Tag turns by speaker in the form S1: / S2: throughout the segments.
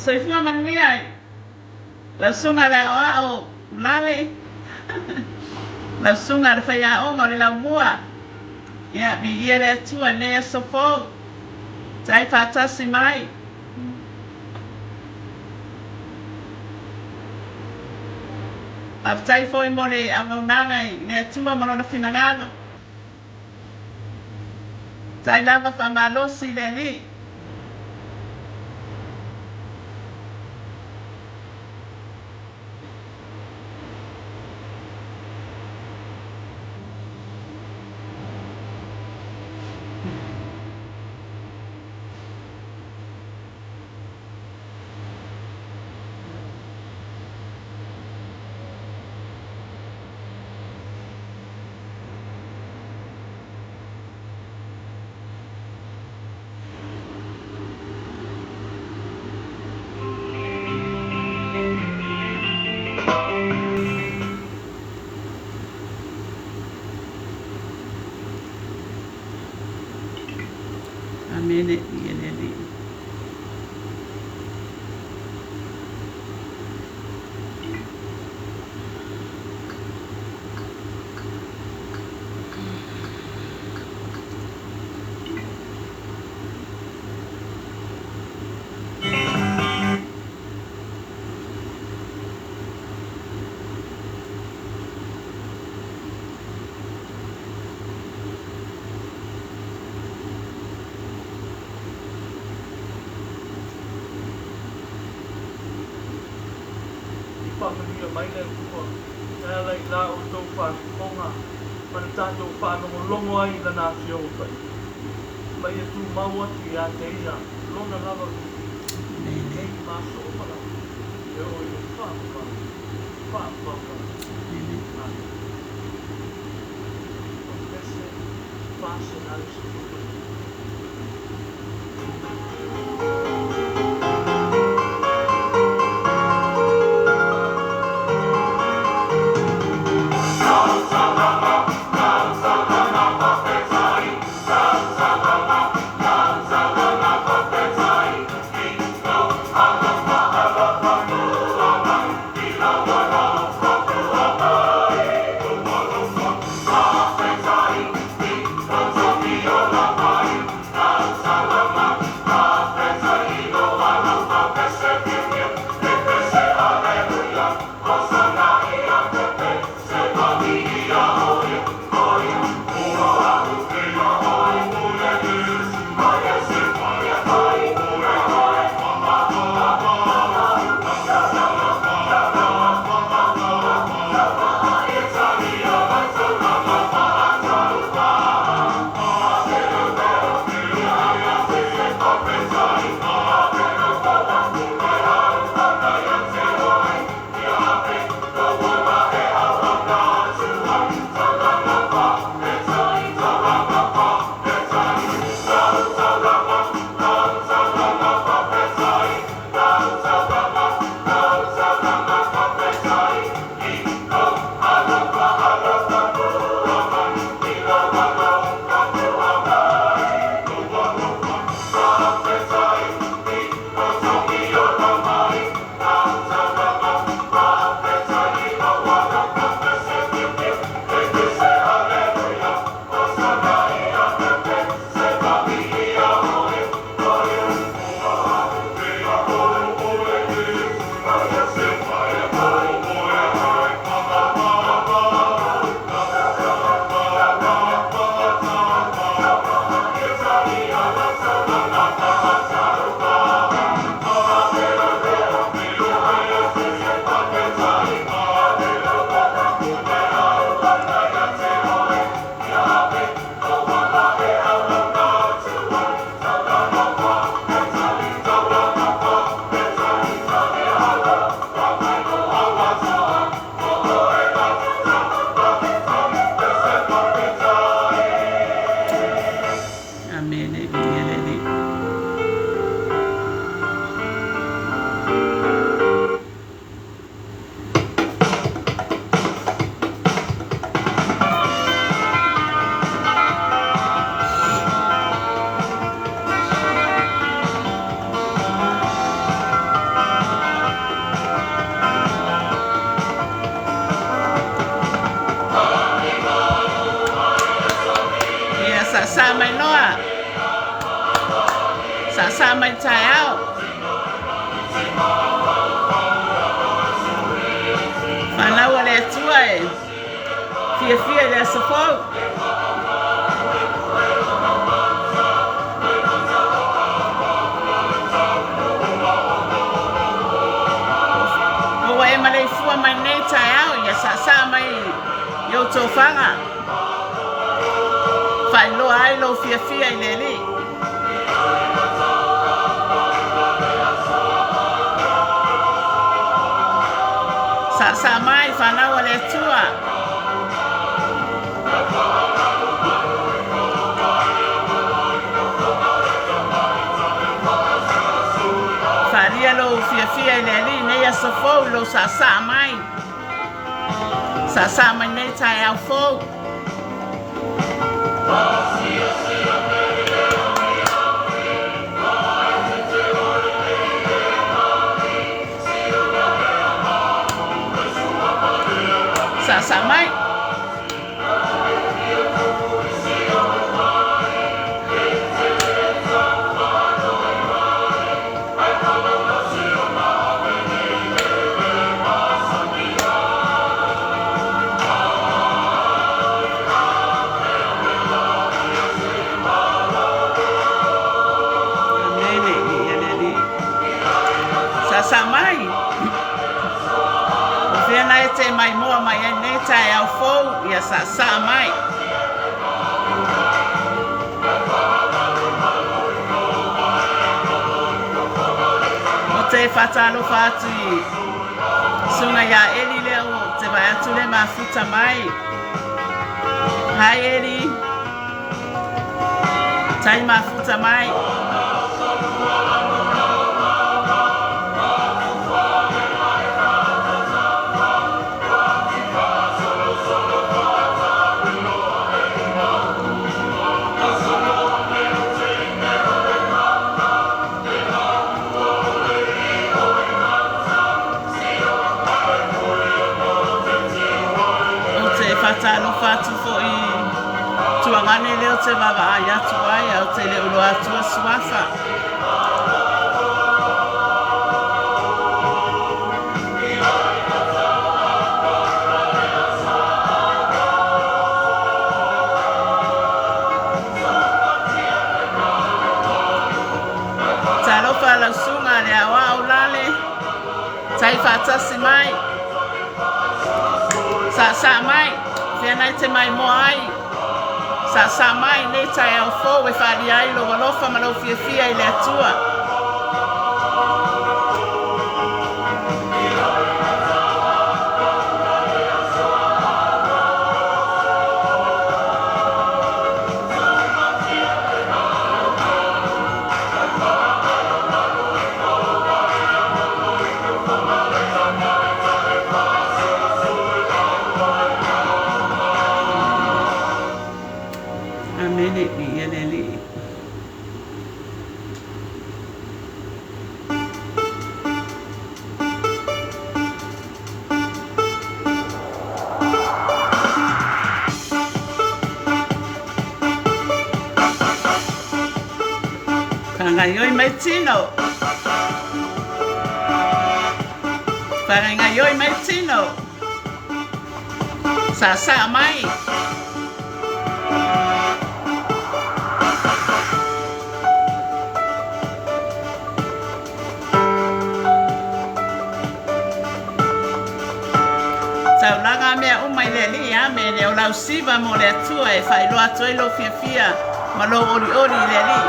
S1: Soifua manuia i lau susuga i le aoao Ulale, lau susuga i le faiaoga o le laumua. Ia, viia le Atua i lenei aso fou, tai faatasi mai. Faafetai foi mo le auaunaga i le Atua ma Lona finagalo. Tai lava faamalosi i le Alii. Amene i le Alii.
S2: I faamanuia mai le Atua e ala i la outou faafofoga ma le tatou faalogologo ai i Lana Afioga Paia, ma ia tumau atu ia te Ia Lona lava viiga, nei ma aso uma lava, e oo i le faavavau, faavavau lava. Amene. Pese 415.
S1: Saasaa mai loa. Saasaa mai taeao. Fanau a le Atua e fiafia i le aso fou. Ua e maleifua mai nei taeao ia saasaa mai i ou tofaga. Faailoa ai lou fiafia i le Alii. Saasaa mai fanau a le Atua. Faaalia lou fiafia i le Alii nei aso fou i lou saasaa mai. Saasaa mai nei taeao fou. Saasaa mai. Amene ia le Alii. Saasaa mai. O fea la e te maimoa mai ai nei taeao fou, ia saasaa mai. O te faatalofa atu i susuga ia Eli lea ua te vaai atu le mafuta mai. Hi Eli. Tai mafuta mai. Ou te faatalofa atu foi i tuagane lea ou te vaavaai atu ai, ae ou te le o iloa atua suafa. Talofa lau susuga le aoao lale, tai faatasi mai, saasaa mai, feanai te maimoa ai, saasaa mai nei taeao fou e faaalia ai lou alofa ma lou fiafia i le Atua. Amene, viia le Alii. Whangaioi mai tino. Whangaioi mai tino. Saasaa mai. Taulaga mea uma i le Alii, Amene. O lau siva mo le Atua e faailoa atu ai lou fiafia ma lou olioli i le Alii.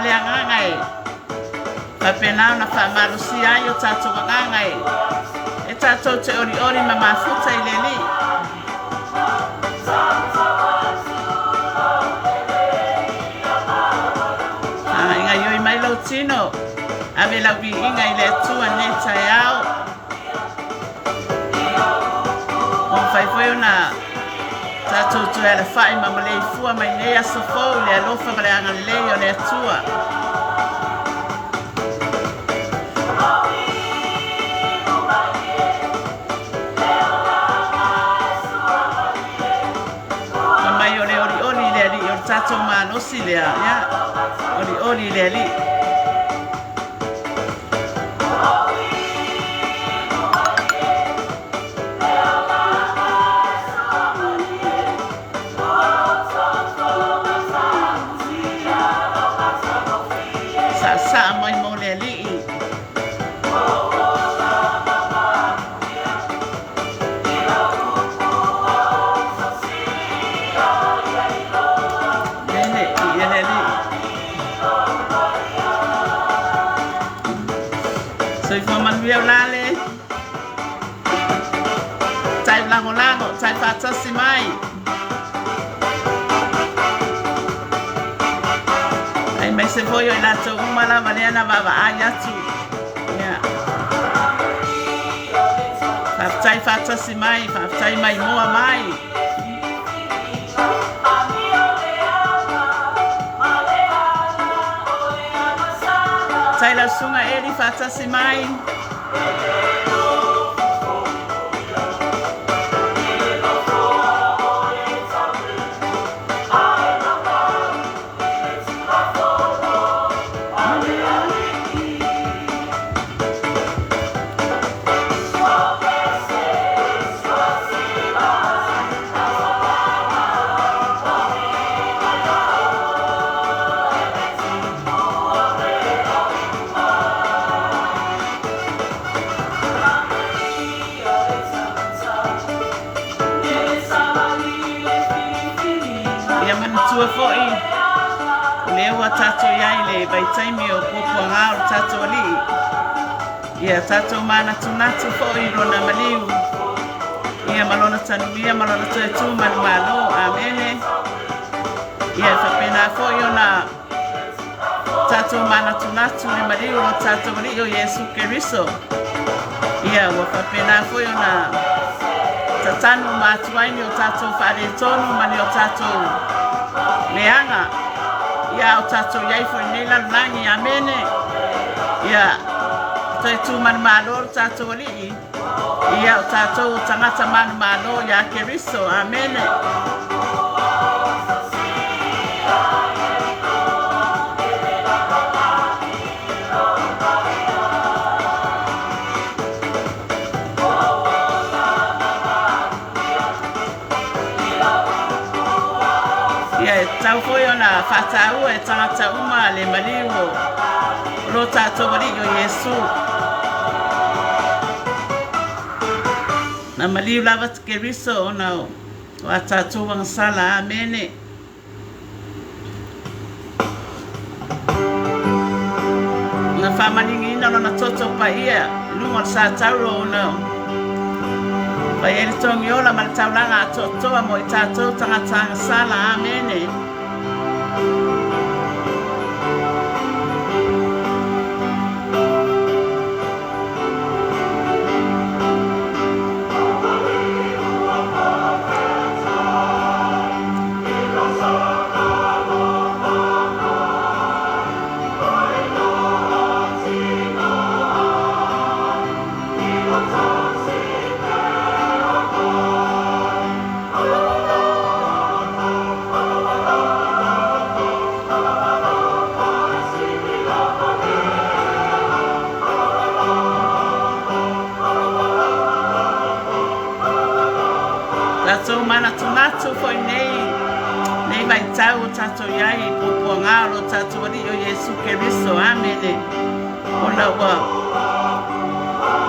S1: le agaga e faapena ona faamalosia ai o tatou agaga e tatou te olioli ma mafuta i le Alii. E gaioi mai lou tino, ave lau viiga i le Atua nei taeao. Ua mafai foi ona tatou toe alafai ma maleifua mai nei aso fou i le alofa ma le agalelei o le Atua. Fai mai o le olioli i le Alii, o le tatou malosi lea, ia, olioli i le Alii. Saasaa mai mo le Alii. Lele, i le Alii. Soifua manuia o lale. Tai lagolago, tai faatasi mai. Aemaise foi o i latou uma lava lea na vaavaai atu. Ia. Faafetai faatasi mai, faafetai maimoa mai. Tai lau susuga Eli faatasi mai. Ia manatua foi, o lea ua tatou i ai i le vaitaimi o puapuaga o le tatou Alii. Ia tatou manatunatu foi i lona maliu, ia ma lona tanuia ma lona toe tu manumalo. Amene. Ia e faapena foi ona tatou manatunatu i le maliu o lo tatou Alii o Iesu Keriso. Ia ua faapena foi ona tatanu ma atu ai ni o tatou faaletonu ma ni o tatou leaga. Ia o tatou i ai foi i lenei lalolagi. Amene. Ia toe tu manumalo lo tatou Alii. Ia o tatou o tagata manumalo iā Keriso. Amene. Ia e tatau foi ona faataua e tagata uma le maliu o lo tatou Alii o Iesu. Na maliu lava te Keriso ona o a tatou agasala. Amene. Na faamaligiina lona toto paia i luga o le sa tauro ona fai ai le togiola ma le taulaga atoatoa mo i tatou tagata agasala. Amene. Tatou manatunatu foi nei nei vaitau o tatou i ai i puapuaga o lo tatou Alii o Iesu Keriso. Amene. Ona ua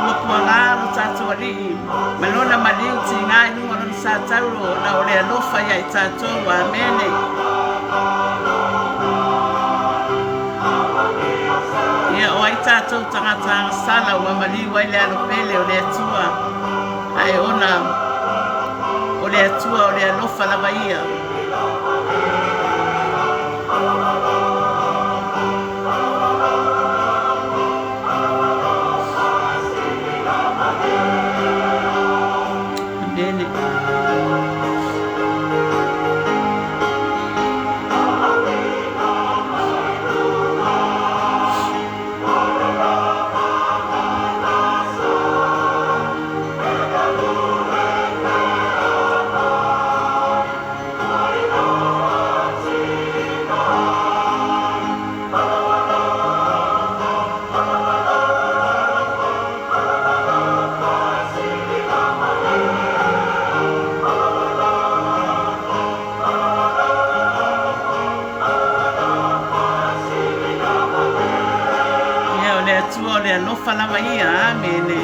S1: puapuaga lo tatou Alii ma lona maliu tiga i luga o lona sa tauro ona o le alofa ia i tatou. Amene. Ia, o ai tatou tagata agasala ua maliu ai le alo pele o le Atua, ae ona o le Atua o le alofa lava ia. Amene. Ia, o le Atua o le alofa lava ia. Amene.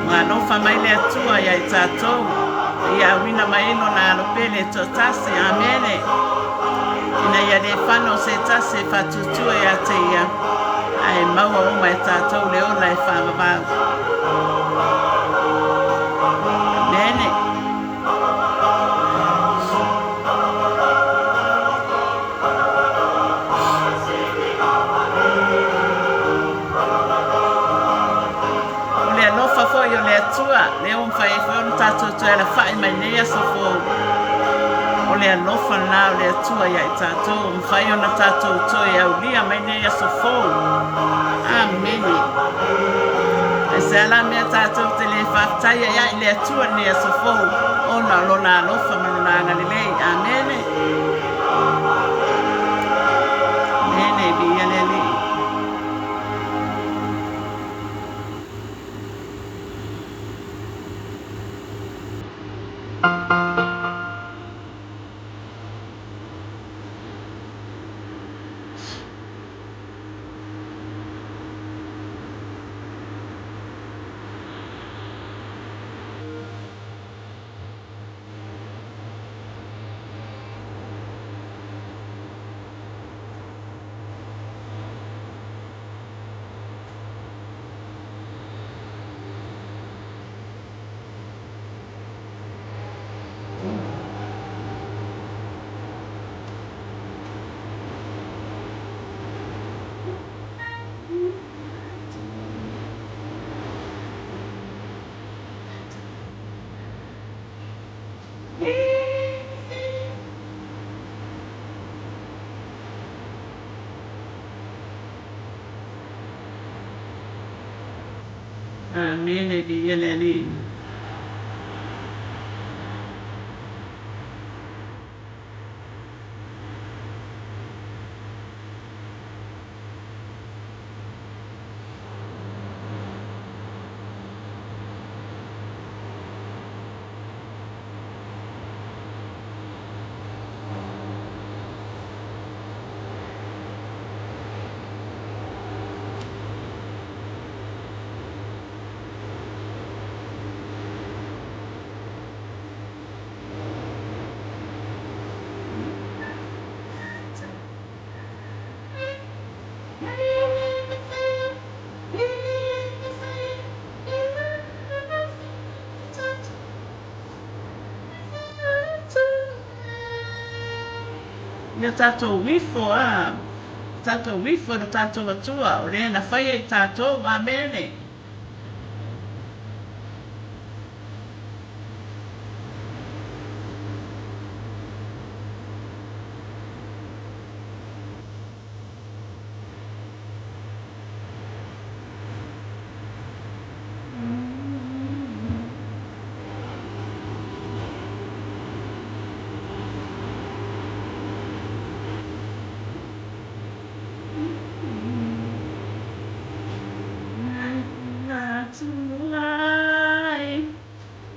S1: Ua alofa mai le Atua ia i tatou, ia auina mai ai Lona Alo pele e toatasi. Amene. Ina ia le fano se tasi e faatuatua ia te ia, ae maua uma e tatou le ola e faavavau. Amene. O le alofa foi o le Atua, lea ua mafai ai foi ona tatou toe alafai mai nei aso fou. O le alofa lena o le Atua ia i tatou, ua mafai ona tatou toe aulia mai nei aso fou. Amene. Ae se a la mea tatou te le faafetai ai i le Atua i lenei aso fou, ona o Lona alofa ma Lona agalelei. Amene. Amene. Viia le Alii. Amene. Viia le Alii. Ia tatou ifo, a tatou ifo i lo tatou Atua, o lea na faia i tatou. Amene.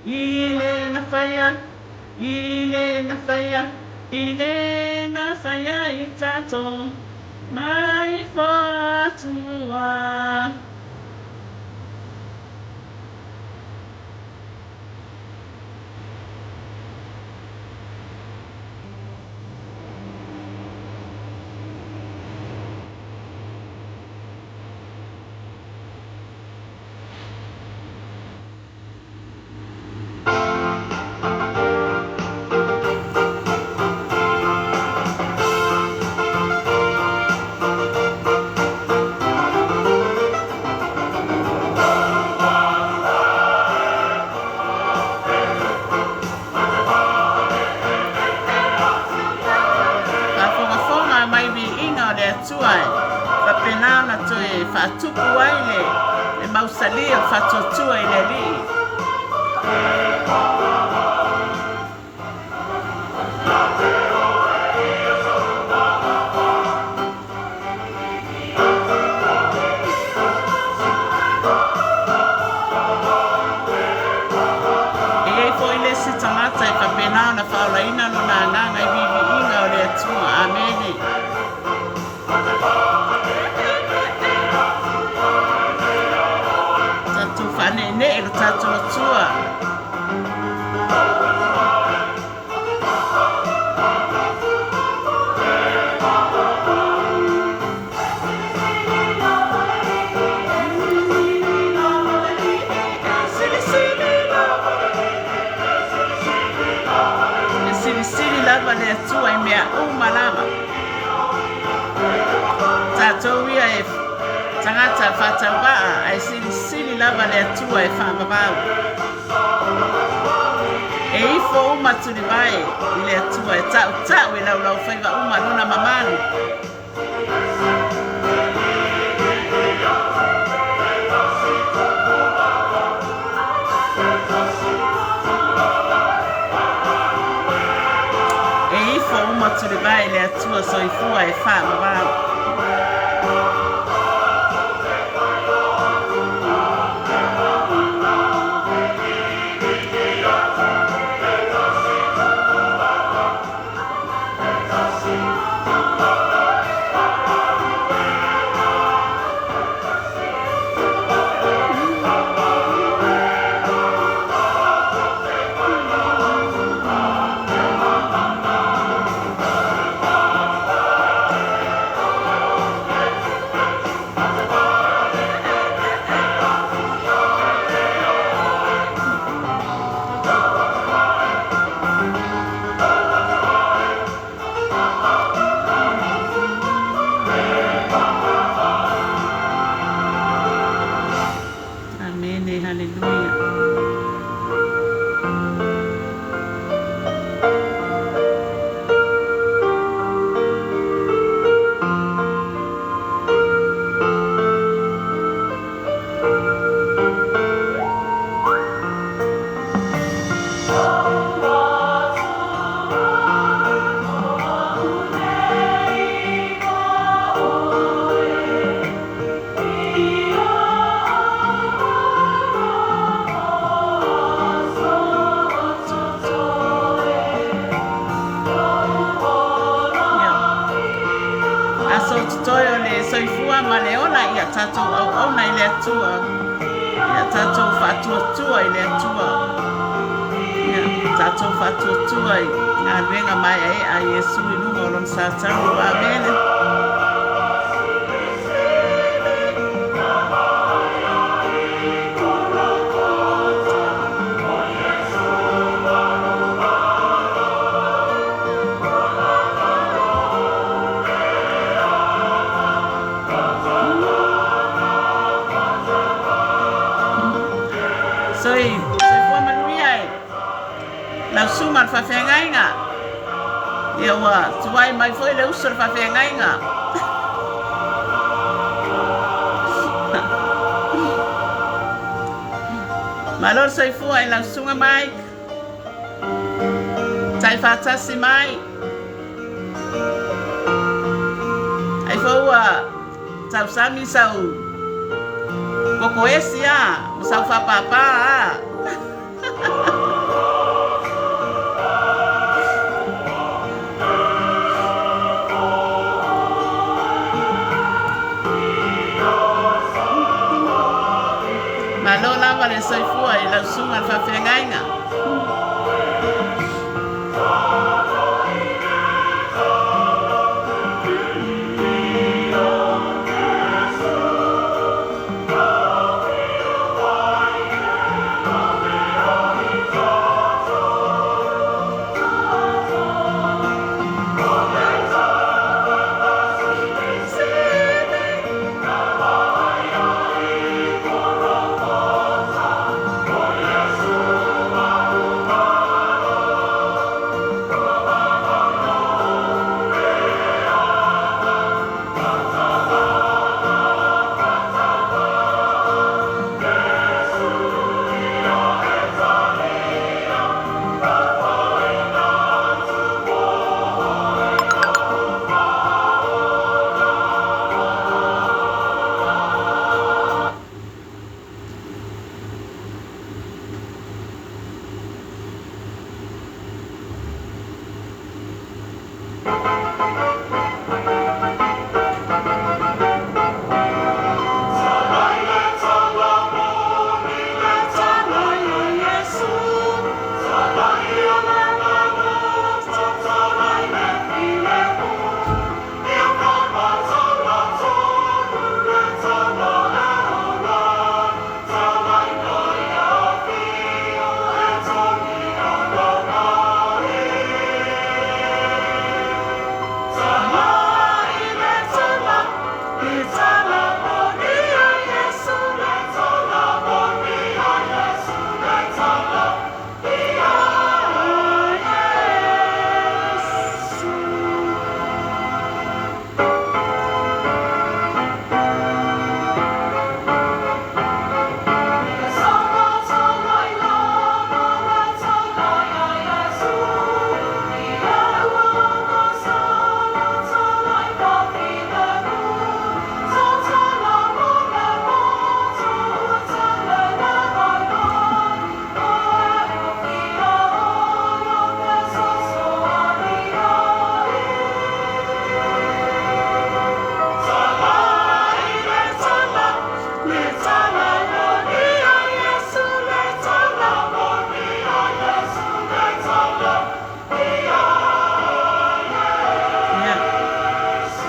S1: I le na faia, i le na faia, i le na faia i tatou mai foatua. Atua e faapena ona toe faatupu ai le mausali o le faatuatua i le Alii. E i ai foi le isi tagata e faapena ona faaolaina lona agaga i viiviiga o le Atua. Amene. Tatou faaneenee lo tatou Atua. E silisili lava le Atua i mea uma lava. Tatou ia e tagata faatauvaa, ae silisili lava le Atua e faavavau. E ifo uma tulivae i le Atua, e tautau i laulaufaiva uma lona mamalu. E ifo uma tulivae i le Atua soifua e faavavau. Amene, haleluia. Aso totoe o le soifua ma le ola, ia tatou auauna i le Atua, ia tatou faatuatua i le Atua, ia tatou faatuatua i galuega maeaea a Iesu i luga o lona sa talu. Amene. Soifua manuia e lau susuga le faafeagaiga. Ia ua tuai mai foi le uso le faafeagaiga. Malo le soifua i lau susuga Mike. Tai faatasi mai. Ai foi ua tausami sau kokoesi a, ma sau faapāpā a. Malo lava le soifua i lau susuga le faafeagaiga.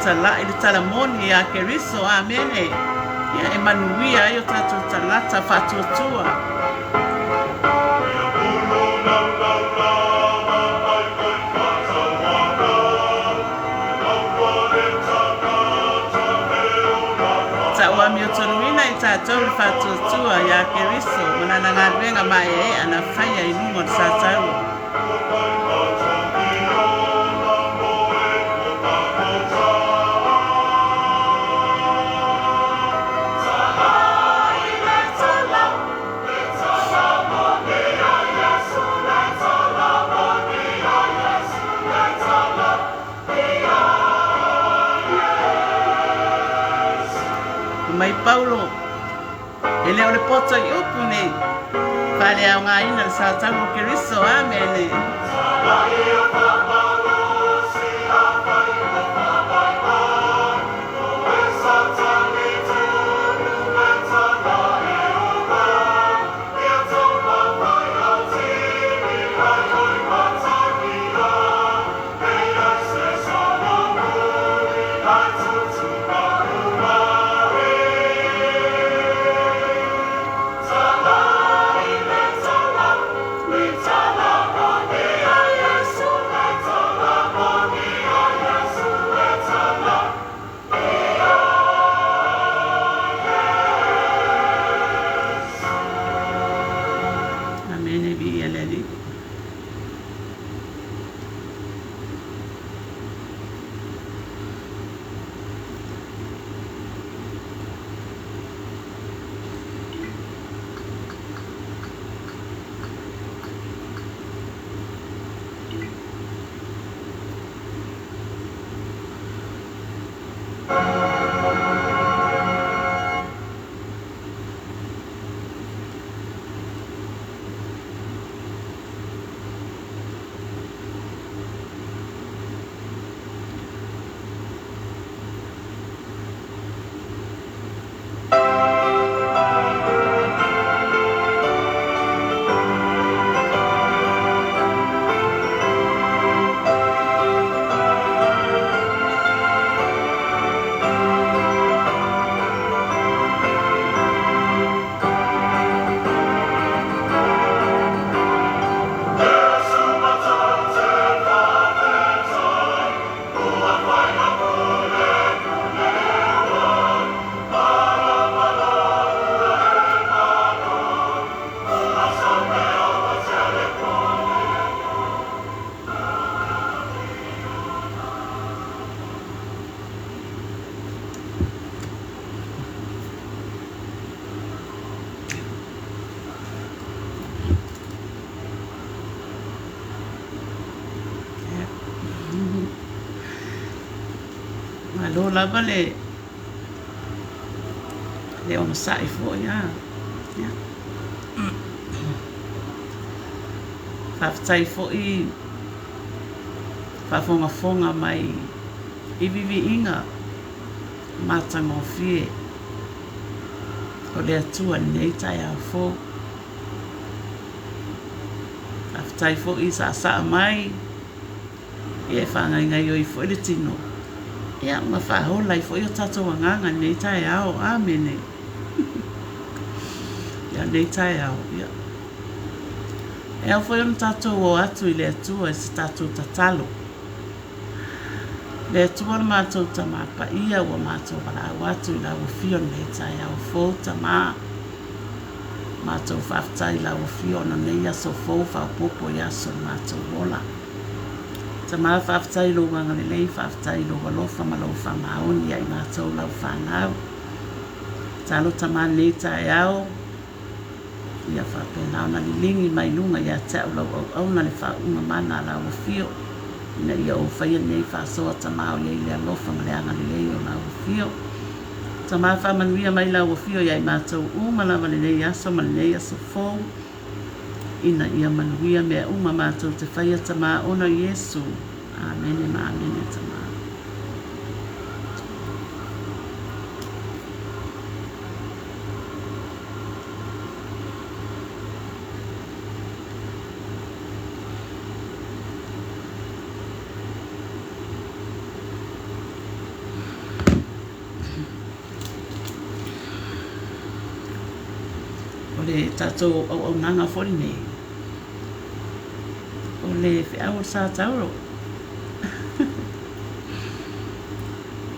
S1: Tala'i le tala moni ia Keriso. Amene. Ia e manuia ai o tatou tagata faatuatua. Sa ua amiotonuina e tatou le faatuatua ia Keriso ma lana galuega maeaea na faia i luga o le sataua. Fai mai Paulo, E le o le poto i upu nei, faaleaogaina le sa tau o Keriso. Amene. Amene, viia le Alii. Malo lava le le onosai foi a. Ia. Faafetai foi faafogafoga mai i viviiga matagofie o le Atua i lenei taeao fou. Faafetai foi saasaa mai ia e faagaigaioi foi le tino ia ma faaola ai foi o tatou agaga i lenei taeao. Amene. Ia lenei taeao, ia. E ao foi ona tatou o atu i le Atua i se tatou tatalo. Le Atua le matou Tamā Paia ua matou valaau atu i lau Afio i lenei taeao fou, Tamā. Matou faafetai i lau Afio ona nei aso fou faaopoopo i aso o le matou ola. Tamā, faafetai i lou agalelei, faafetai i lou alofa ma lou faamaoni ia i matou lau fanau. Tatalo Tamā i lenei taeao, Ia faapena ona liligi mai luga ia te au lau auauna le faauuga mana a lau afio, ina ia ou faia lenei faasoa Tama o i ai le alofa ma le agalelei o lau afio. Tama faamanuia mai lau afio ia i matou uma lava lenei aso ma lenei aso fou, ina ia manuia mea uma matou te faia Tama ona o Iesu. Amene ma amene Tama. le tatou auaunaga foi lenei, o le feau o le Sa Tauro.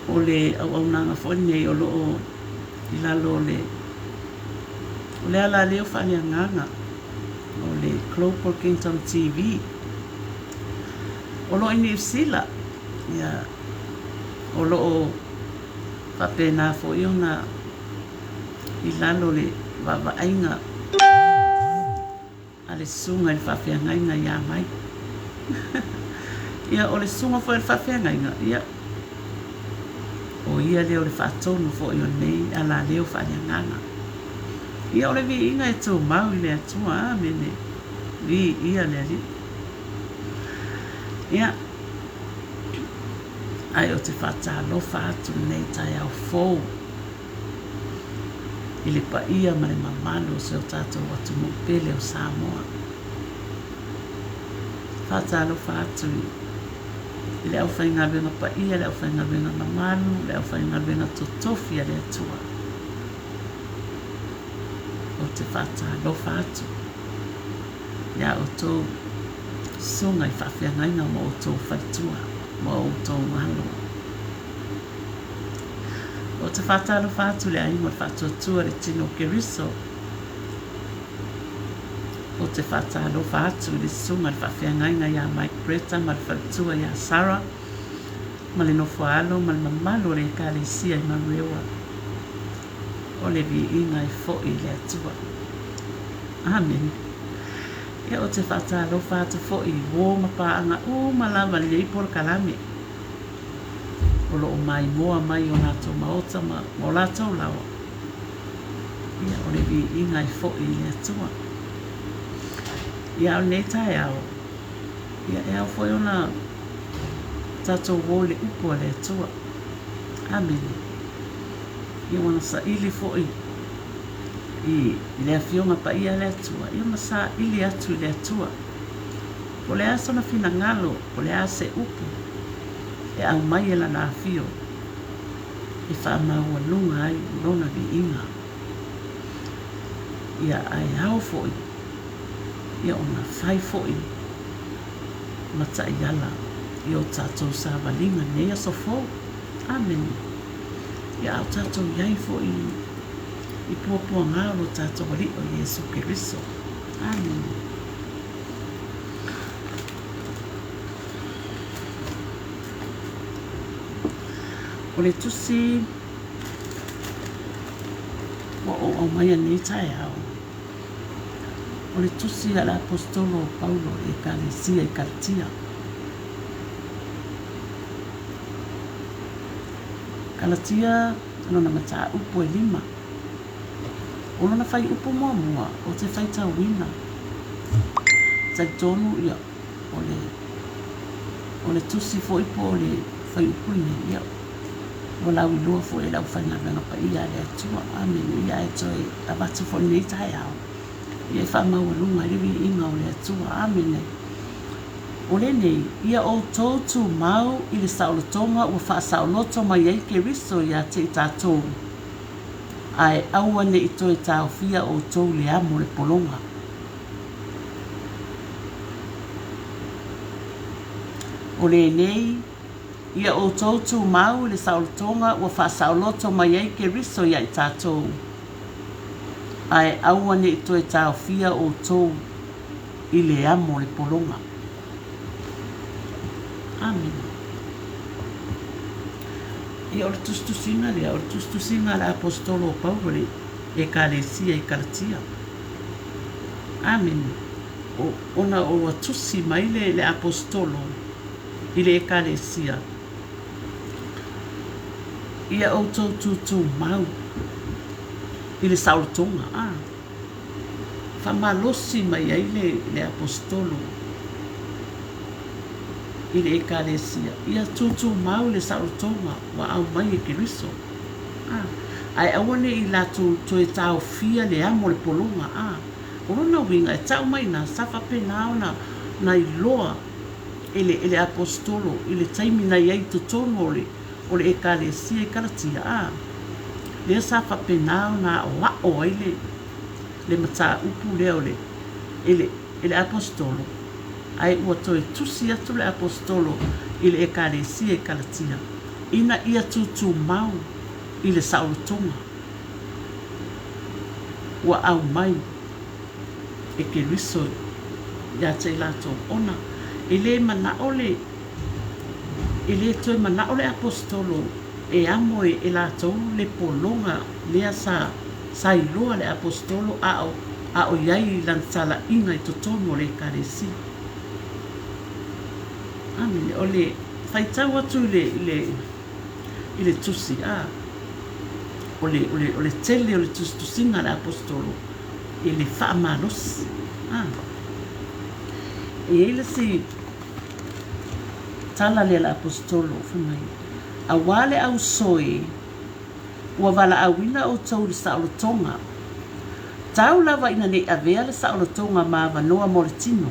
S1: O le auaunaga foi lenei o lo o i lalo o le o le alaleo faaleagaga o le Global Kingdom TV. O lo o i Niu Sila, ia, o lo o faapena foi ona i lalo o le vaavaaiga a le susuga i le faafeagaiga ia Mai. Ia, o le susuga foi a le faafeagaiga, ia, o ia lea o le faatonu foi o lenei alaleo faaleagaga. Ia, o le viiga e tumau i le Atua. Amene. Viia le Alii. Ia, ae ou te faatalofa atu lenei taeao fou i le paia ma le mamalu o si o tatou atunuu pele o Samoa. Faatalofa atu i le aufaigaluega paia, le aufaigaluega mamalu, le aufaigaluega totofi a le Atua. Ou te faatalofa atu iā outou susuga i faafeagaiga ma outou faletua ma outou alo. Ou te faatalofa atu i le aiga o le Faatuatua i le Tino o Keriso. Ou te faatalofa atu i le susuga i le faafeagaiga ia Mike Bretta ma le faletua ia Sarah ma le nofoaalo ma le mamalu o le Ekalesia i Manurewa. O le viiga e foi i le Atua. Amene. Ia ou te faatalofa atu foi i uo ma paaga uma lava i lenei polokalame o lo o maimoa mai i o latou maota ma o latou laoa. Ia, o le viiga e foi i le Atua. Ia, a o lenei taeao, ia, e ao foi ona tatou o i le upu a le Atua. Amene. Ia, ua na saili foi i le Afioga Paia a le Atua, ia ma saili atu i le Atua. Po o le a sona finagalo, po o le a se upu e aumai e lana afio e faamaualuga ai lona viiga. Ia, ae ao foi ia ona fai foi ma taiala i o tatou savaliga i lenei aso fou. Amene. Ia, a o tatou i ai foi i puapuaga o lo tatou Alii o Iesu Keriso. Amene. O le tusi ua ou aumaia nei taeao, o le tusi a le Aposetolo o Paulo i Ekalesia i Kalatia. Kalatia lona mataupu e lima. O lona fuaiupu muamua, ou te faitauina, talitonu ia, o le, o le tusi foi po o le fuaiupu lenei, ia, ua lauiloa foi e le aufaigaluega paia a le Atua. Amene. Ia, ae toe avatu foi i lenei taeao, ia e faamaualuga ai le viiga o le Atua. Amene. O lenei, ia outou tumau i le saolotoga ua faasaoloto mai ai Keriso ia te i tatou, ae aua ne i toe taofia outou i le amo o le pologa. O lenei, ia outou tumau i le saolotoga ua faasaoloto mai ai Keriso ia i tatou, ae aua ne i toe taofia outou i le amo o le pologa. Amene. Ia, o le tusitusiga lea, o le tusitusiga a le Aposetolo o Paulo i le Ekalesia i Kalatia. Amene. O, ona ua tusi mai le, le Aposetolo i le Ekalesia, ia outou tūtūmau i le saolotoga. A. Faamalosi mai ai le, le Aposetolo i le Ekalesia, ia tūtūmau le saolotoga ua aumai e Keriso. A, ae aua ne i latou toe taofia le amo o le pologa. A, o lona uiga e tau mai ina, sa faapena ona na iloa e le, e le Aposetolo i le taimi na i ai i totonu o le, o le Ekalesia i Kalatia, a, lea sa faapena ona aoao ai le, le mataupu lea o le, e le, e le Aposetolo, ae ua toe tusi atu le Aposetolo i le Ekalesia i Kalatia, ina ia tutumau i le saolotoga ua aumai e Keriso ia te i latou, ona e le manao le, e le toe manao le Aposetolo e amo e latou le pologa lea sa, sa iloa le Aposetolo a o, a o i ai i lana talaiga i totonu o le Ekalesia. Amene. O le faitau atu i le, i le, i le tusi, a, o le, o le, o le tele o le tusitusiga a le Aposetolo i le faamalosi. A. E i ai le isi tala lea a le Aposetolo, fai mai, Auā le auso e, ua valaauina outou i le saolotoga. Tau lava ina ne i avea le saolotoga ma avanoa mo le tino.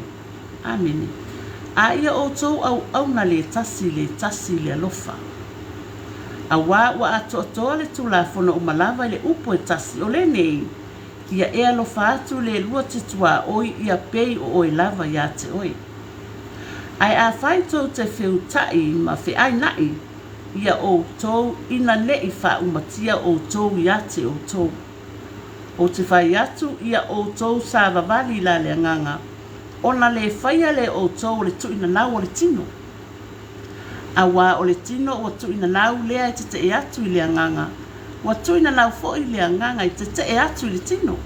S1: Amene. A ia outou auauna le tasi le tasi i le alofa. Auā ua atoatoa le Tulafono uma lava i le upu e tasi, o lenei, Ia e alofa atu le lua te tuaoi ia pei o oe lava iā te oe. Ae afai tou te feutaʻi ma feainaʻi ia outou ina neʻi faaumatia outou iā te outou. Ou te fai atu ia outou savavali la le agaga, ona le faia le outou o le tuuinanau o le tino. Auā o le tino ua tuuinanau lea e tetee atu i le agaga, ua tuuinanau foi le agaga i tetee atu i le tino.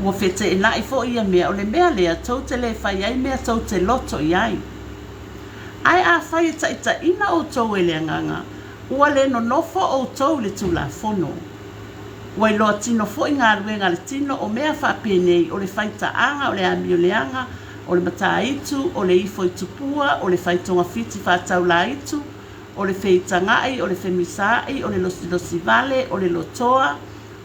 S1: Ua feteenai foi ia mea, o le mea lea tou te le fai ai mea tou te loto i ai. Ae afai e taitaiina outou e le agaga, ua le nonofo outou i le Tulafono. Ua iloa tino foi galuega a le tino o mea faapenei, o le faitaaga, o le amio leaga, o le mataitu, o le ifo i tupua, o le fai togafiti faataulaitu, o le feitagaʻi, o le femisaaʻi, o le losilosi vale, o le lotoa,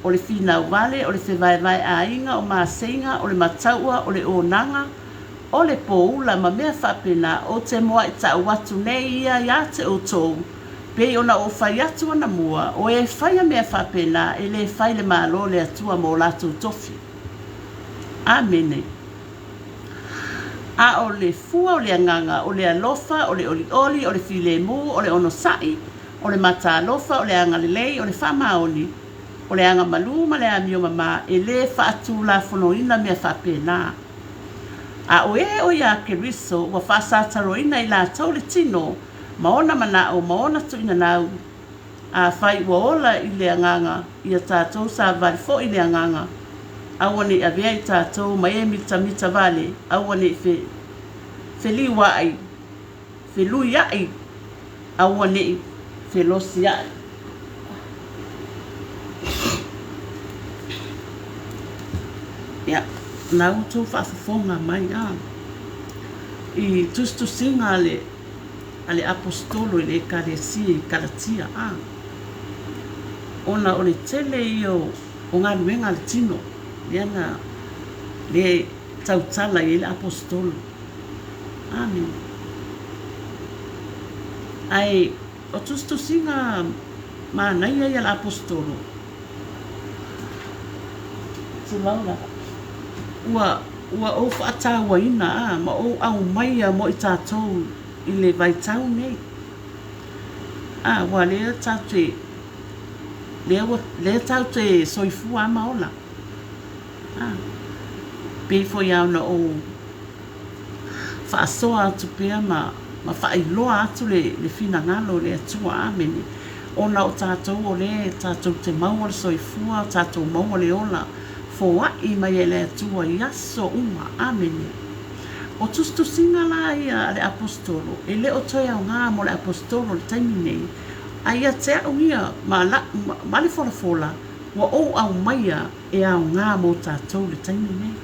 S1: o le finau vale, o le fevaevae aiga, o maseiga, o le mataua, o le onaga, o le poula ma mea faapena, ou te muaʻi atu nei ia iā te outou, pei ona ou fai atu anamua, o e faia mea faapena, e le fai le Malo le Atua mo latou tofi. Amene. A o le fua o le agaga, o le alofa, o le olioli, o le filemu, o le onosai, o le mataalofa, o le agalelei, o le faamaoni, o le agamalu ma le amio mamā, e le faatulafonoina mea faapena. A o e o iā Keriso, ua faasataroina i latou le tino ma ona manaʻo ma ona tuuinanau, Afai ua ola i le agaga, ia tatou savali foi i le agaga. Aua ne i avea i tatou ma e mitamita vale, aua ne i fe, feliuaʻi, feluiaʻi, aua ne i felosiaʻi. Ia, na outou faafofoga mai a i tusitusiga a le a le Aposetolo i le Ekalesia i Kalatia, a ona o le tele ia o, o galuega a le tino, lea na, lea e tautala i ai le Aposetolo. Amene. Ae o tusitusiga manaia ia a le Aposetolo, tulou lava, ua, ua ou faatauaina a, ma ou aumaia mo i tatou i le vaitau nei. A, ua lea tatou te, lea ua, lea tatou te soifua a ma ola. A, pei foi lava ona ou faasoa atu pea ma, ma faailoa atu le, le finagalo o le Atua. Amene. Ona o tatou o lea tatou te maua le soifua, tatou maua le ola, foai mai e le Atua i aso uma. Amene. O tusitusiga la ia a le Aposetolo, e le o toe aoga mo le Aposetolo i le taimi nei, a ia te au ia ma la'u ma le folafola ua ou aumaia e aoga mo tatou i le taimi nei.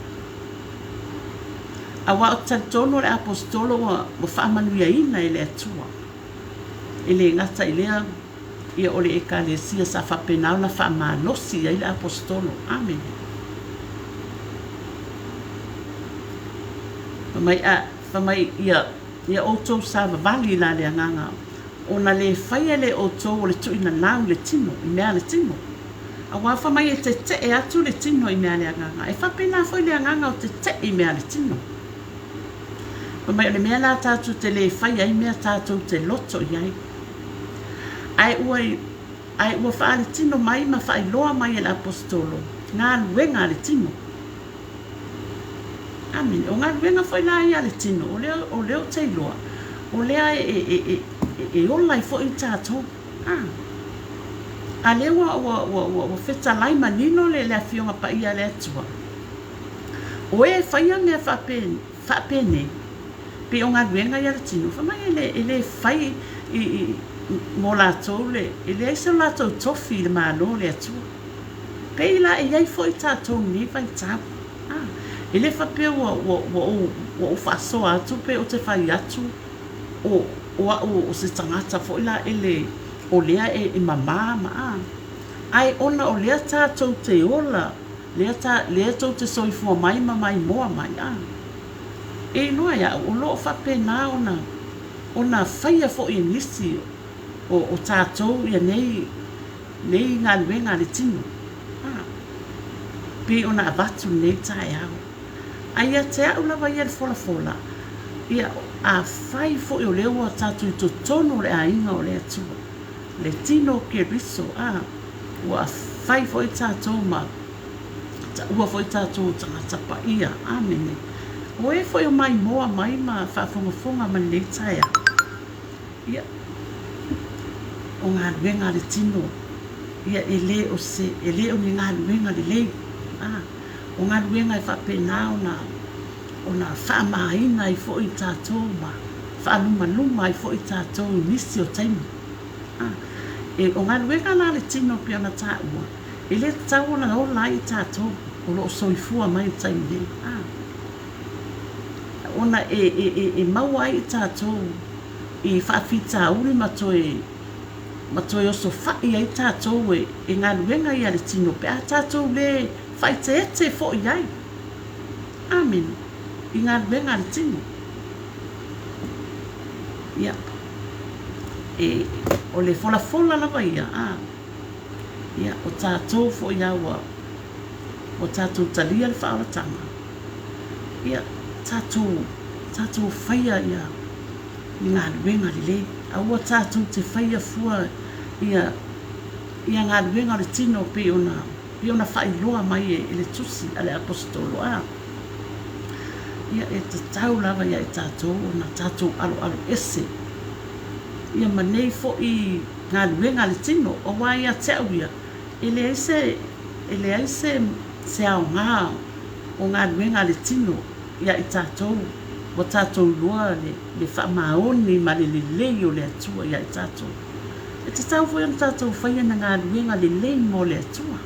S1: Auā ou te talitonu o le Aposetolo ua ua faamanuiaina e le Atua. E le gata i lea, ia o le Ekalesia sa faapena ona faamalosi ai le Aposetolo. Amene. Fai mai, a, fai mai ia, ia outou savavali la le agaga, ona le faia le outou o le tuuinanau i le tino, i mea a le tino. Aua fai mai e tetee atu le tino i mea a le agaga, e faapena foi le agaga o tetee i mea a le tino. Fai mai o le mea la tatou te le fai ai mea tatou te loto i ai. Ae ua ae ua faaletino mai ma faailoa mai e le Aposetolo galuega a le tino. Amene. O galuega foi la ia a le tino, o lea, o lea ou te iloa, o lea e, e, e, e, e ola ai foi tatou. A, a lea ua, ua, ua, ua, ua fetalai manino le, le Afioga Paia a le Atua. O e faia mea faape, faapenei, pei o galuega ia a le tino, fai mai e le, e le fai i, i, mo latou le, e leai so latou tofi i le Malo o le Atua. Pei la e i ai foi tatou i lenei vaitau. A, e le faapea ua, ua, ua ou, ua ou faasoa atu pe ou te fai atu o, o au o se tagata foi la ele o lea e, e mamā ma, a. Ae ona o lea tatou te ola, lea ta, lea tou te soifua mai ma maimoa mai, a. E iloa e au o lo o faapena ona, ona faia foi e nisi o, o tatou ia nei, nei galuega a le tino, a, pei ona avatu lenei taeao. A ia te au lava ia le folafola, ia, afai foi o lea ua tatou i totonu o le aiga o le Atua, le tino o Keriso, a, ua fai foi tatou ma taua foi tatou o tagata paia. Amene. O e foi o maimoa mai ma faafogafoga mai lenei taeao, Ia, o galuega a le tino, ia e le o se, e le o ni galuega lelei. A, o galuega e faapena ona, ona faamāina ai foi tatou ma faalumaluma ai foi tatou i nisi o taimi. A, e, o galuega la a le tino pei ona taua, e le tatau ona ola ai tatou o lo o soifua mai i le taimi nei. A, ona e, e, e, e maua ai tatou i faafitauli ma toe ma toe osofai ai tatou e, e galuega ia le tino pe a tatou le faaeteete foi ai. Amene. I galuega a le tino. Ia. E, o le folafola lava ia, a. Ia, o tatou foi a ua, ua tatou talia le faaolataga. Ia, tatou, tatou faia ia ni galuega lelei. Aua tatou te faia fua ia, ia galuega o le tino pei ona, pei ona faailoa mai e, e le tusi a le Aposetolo. A, ia, e tatau lava ia i tatou ona tatou aloalo ese ia ma nei foi galuega a le tino, aua ia te au ia, e leai se, e leai se, se aoga o galuega a le tino ia i tatou, ua tatou iloa le, le faamaoni ma le lelei o le Atua ia i tatou. E tatau foi ona tatou faia na galuega lelei mo le Atua.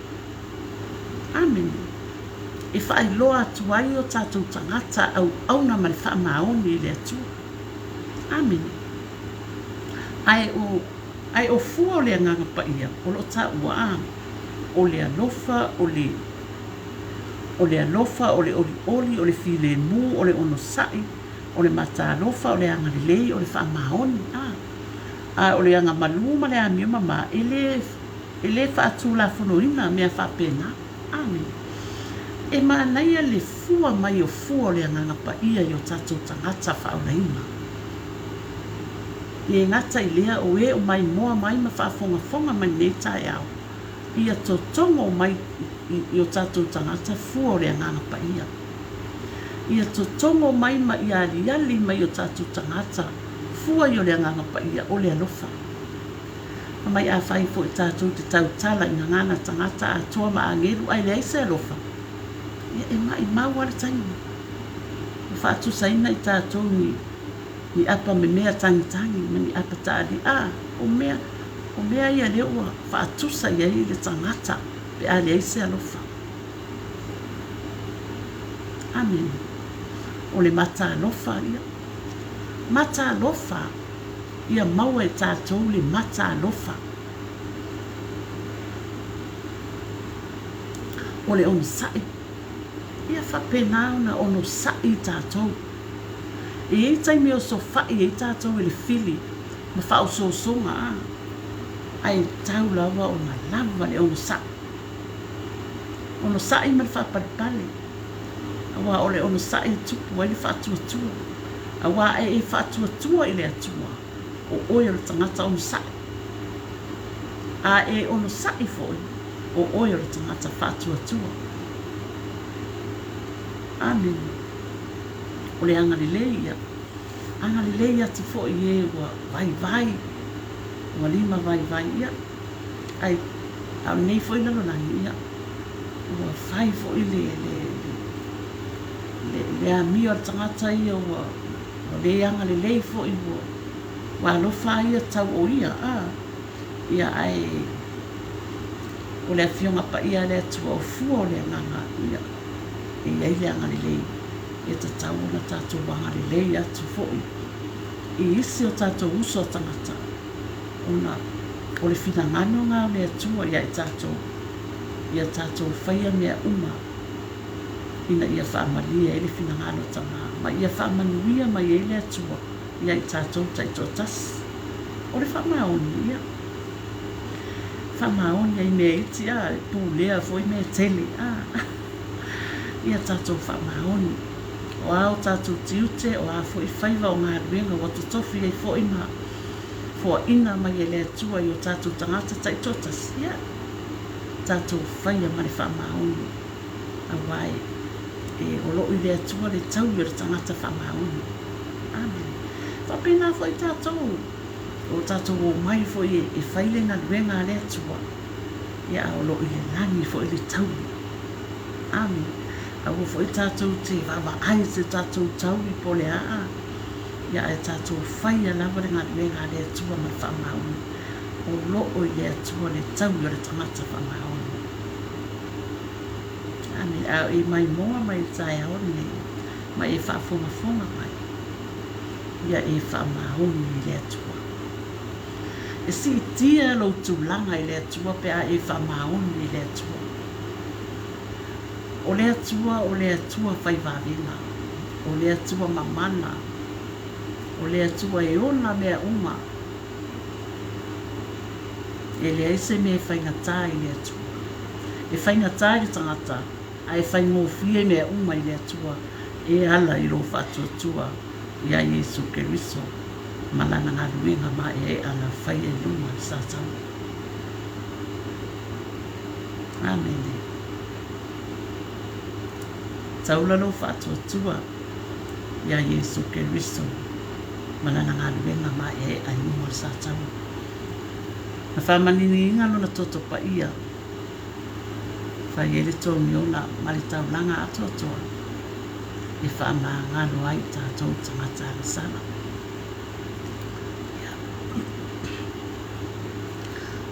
S1: Amene. E faailoa atu ai o tatou tagata auauna ma le faamaoni i le Atua. Amene. Ae o, ae o fua o le Agaga Paia o lo o taua, a, o le alofa, o le, o le alofa, o le olioli, o le filemu, o le onosai, o le mataalofa, o le agalelei, o le faamaoni, a, a o le agamalu ma le amio mama, e le, e le faatulafonoina mea faapena. Amene. E manaia le fua mai o fua o le Agaga Paia i o tatou tagata faaolaina. E gata i lea, o e o maimoa mai ma faafogafoga mai nei taeao, ia totogo mai i o tatou tagata fua o le Agaga Paia. Ia totogo mai ma ia aliali mai i o tatou tagata fua i o le Agaga Paia o le alofa. Fai mai afai foi tatou te tautala i gagana tagata atoa ma agelu ae leai se alofa, ia e maimau lava le taimi. Ua faatusaina i tatou ni ni apa memea tagitagi ma ni apa taaliʻa, o mea, o mea ia lea ua faatusa i ai le tagata pe a leai se alofa. Amene. O le mata alofa ia. Mata alofa. Ia maua e tatou le mata alofa. O le onosai. Ia faapena ona onosai tatou. E i ai taimi e osofai ai tatou e le fili ma faaosoosoga, a, ae tau lava ona lava le onosai. Onosai ma le faapalepale, aua o le onosai e tupu ai le faatuatua, aua a e faatuatua i le Atua, o oe o le tagata onosai. A e onosai foi, o oe o le tagata faatuatua. Amene. O le agalelei ia. Agalelei atu foi i e ua vaivai, ua lima vaivai, ia, ai, a o lenei foi lalolagi, ia, ua fai foi le, le, le, le amio a le tagata ia ua, ua le agalelei foi, ua, ua alofa lava ia tau o ia, a, ia, ae o le Afioga Paia a le Atua o fua o le Agaga, ia, e i ai le agalelei. E tatau ona tatou agalelei atu foi i isi o tatou uso a tagata, ona o le finagalo lena o le Atua ia i tatou, ia tatou faia mea uma ina ia faamalie ai le finagalo o Tama, ma ia faamanuia mai ai le Atua ia i tatou taitoatasi. O le faamaoni, ia faamaoni ai mea iti, a, e pulea foi mea tele, a. Ia tatou faamaoni. O a o tatou tiute, o a foi faiva o galuega ua totofi ai foi ma foaina mai e le Atua i o tatou tagata taitoatasi, ia tatou faia ma le faamaoni, aua e o lo o i le Atua le taui o le tagata faamaoni. Amene. Faapena foi tatou, o tatou omai foi e fai le galuega a le Atua, ia a o lo o i le lagi foi le taui. Amene. Aua foi tatou te vaavaai i se tatou taui po o le a, ia ae tatou faia lava le galuega a le Atua ma le faamaoni. O lo o i le Atua le taui o le tagata faamaoni. Amene. A o e maimoa mai i le taeao lenei, ma e faafogafoga mai, ia e faamaoni i le Atua. E siitia lou tulaga i le Atua pe a e faamaoni i le Atua. O le Atua o le Atua fai vavega, o le Atua mamana, o le Atua e ona mea uma. E leai se mea e faigata i le Atua. E faigata i le tagata, ae faigofie mea uma i le Atua e ala i lou faatuatua iā Iesu Keriso ma Lana galuega maeaea na faia i luga o le Satana. Amene. Taula lou faatuatua iā Iesu Keriso ma Lana galuega maeaea i luga o le Satana. Na faamaniniina Lona toto paia Fai ai le togiola ma le taulaga atoatoa e faamagalo ai tatou tagata agasala. Ia.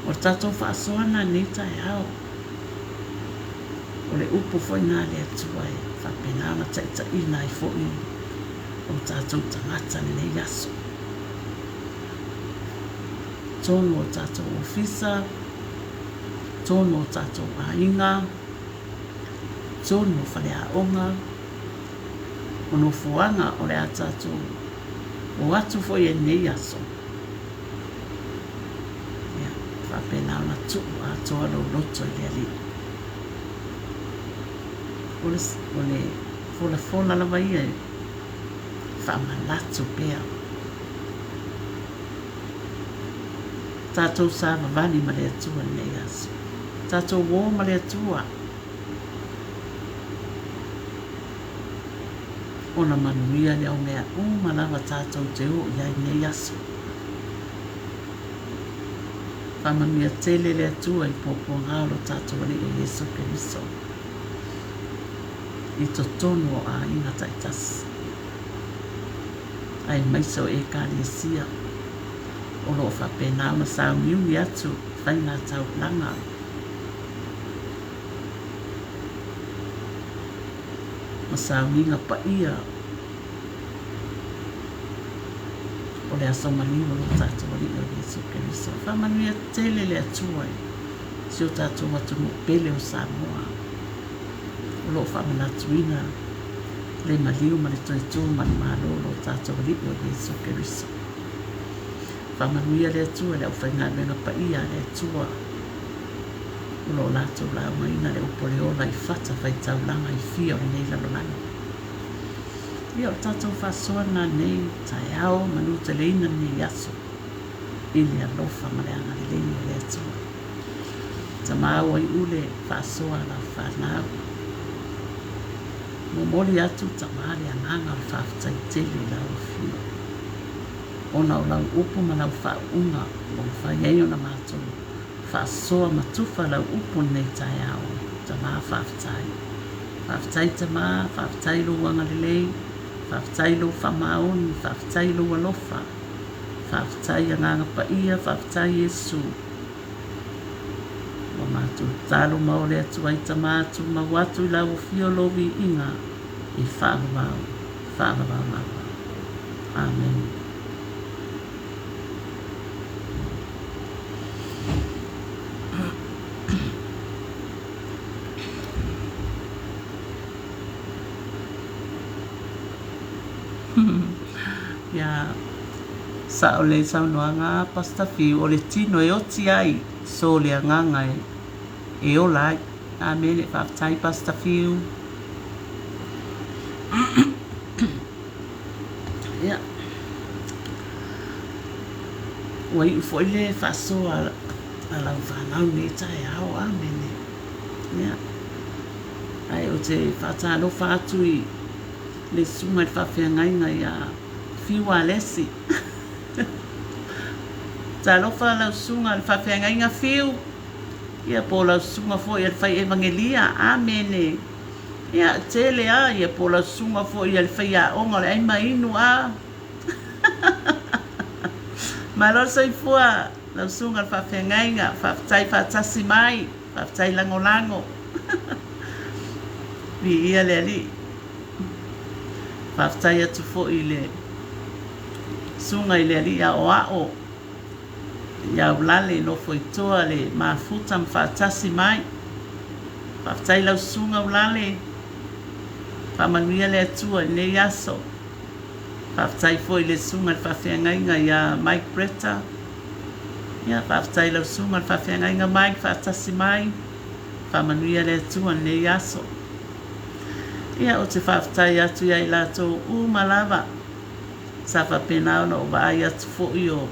S1: O le tatou faasoa na nei taeao, o le upu foi na a le Atua e faapena ona taitaiina ai foi o tatou tagata lenei aso. Tonu o tatou ofisa, tonu o tatou aiga, tonu o faleaoga, o nofoaga o le a tatou o atu foi i lenei aso. Ia, faapena ona tuu atoa lou loto i le Alii. O le, o le folafola lava ia e faamanatu pea. Tatou savavali ma le Atua i lenei aso. Tatou ō ma le Atua ona manuia lea o mea uma lava tatou te ō i ai i lenei aso. Faamanuia tele le Atua i puapuaga o lo tatou Alii o Iesu Keriso i totonu o aiga taitasi aemaise o Ekalesia. O lo o faapena ona sauniuni atu i faiga taulaga. Ma sauniga paia o le aso maliu o lo tatou Alii o Iesu Keriso. Faamanuia tele le Atua i si o tatou atunuu pele o Samoa o lo o faamanatuina le maliu ma le toe tu ma le Malo o lo tatou Alii o Iesu Keriso. Faamanuia le Atua i le aufaigaluega paia a le Atua O lo o latou laugaina le upu o le ola i fata faitaulaga e fia o lenei lalolagi. Ia, o le tatou faasoa lena nei taeao manuteleina lenei aso i le alofa ma le agalelei o le Atua. Tama ua iu le faasoa a lau fanau. Momoli atu tama le agaga o le faafetai tele i lau afio ona o lau upu ma lau faauuga ua mafai ai ona matou faasoa ma tufa lau upu lenei taeao. Tama faafetai. Faafetai tama, faafetai lou agalelei, faafetai lou faamaoni, faafetai lou alofa, faafetai Agaga Paia, faafetai Iesu. Ua matou tatalo ma ole atu ai tama, tumau atu i lau afio lou viiga e faavavau, faavavau lava. Amen. Ia, sao le saunoaga a Pastor Fiu, o le tino e oti ai, so le agaga e ola ai. Amene, faafetai Pastor Fiu. Ia, ua iu foi le faasoa a lau fanau i lenei taeao. Amene. Ia, ae ou te faatalofa atu i le susuga i le faafeagaiga ia Fiu Alesi. Talofa lau susuga i le faafeagaiga Fiu, ia po o lau susuga foi a le fai evagelia. Amene. Ia, tele a, ia po o lau susuga foi a le faiaoga o le ai ma inu a. Malo le soifua lau susuga i le faafeagaiga, faafetai faatasi mai, faafetai lagolago. Viia le Alii. Faafetai atu foi i le susuga i le Alii Aoao i Aulale nofo i toa le mafuta ma faatasi mai. Faafetai lau susuga Aulale, faamanuia le Atua i lenei aso. Faafetai foi i le susuga i le faafeagaiga ia Mike Bretta. Ia, faafetai i lau susuga i le faafeagaiga Mike faatasi mai. Faamanuia le Atua i lenei aso. Ia, ou te faafetai atu ia i latou uma lava sa faapena ona ou vaai atu foi o,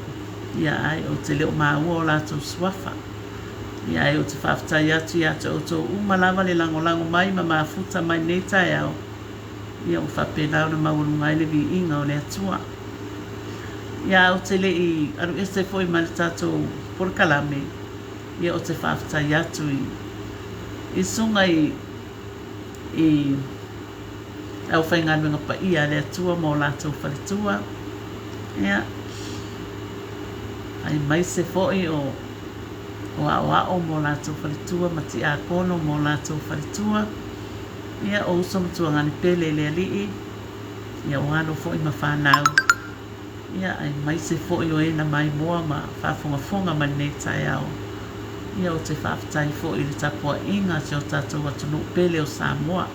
S1: ia, ai, ou te le o maua o latou suafa. Ia, ae ou te faafetai atu ia te outou uma lava le lagolago mai ma mafuta mai i lenei taeao. Ia ua faapena ona maualuga ai le viiga o le Atua. Ia ou te le i alu ese foi ma le tatou polokalame, ia ou te faafetai atu i i susuga i i le aufaigaluega paia a le Atua ma o latou faletua, ia, aemaise foi o o aoao ma o latou faletua ma tiakono ma o latou faletua. Ia, o uso ma tuagane pele i le Alii, ia o alo foi ma fanau, ia, aemaise foi o e na maimoa ma faafogafoga mai lenei taeao. Ia, ou te faafetai foi i le tapuaiga a si o tatou atunuu pele o Samoa.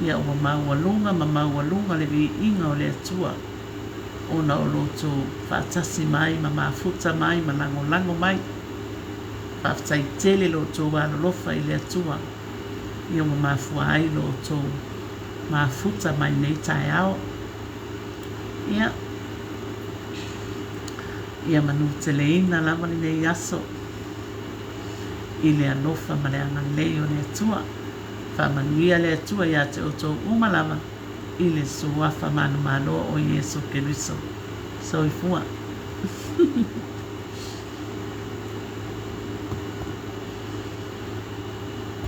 S1: Ia, ua maualuga ma maualuga le viiga o le Atua ona o lo outou faatasi mai ma mafuta mai ma lagolago mai. Faafetai tele lo outou alolofa i le Atua. Ia ua mafua ai lo outou mafuta mai lenei taeao. Ia, ia manuteleina lava lenei aso i le alofa ma le agalelei o le Atua. Faamanuia le Atua ia te outou uma lava i le Suafa manumalo o Iesu Keriso. Soifua.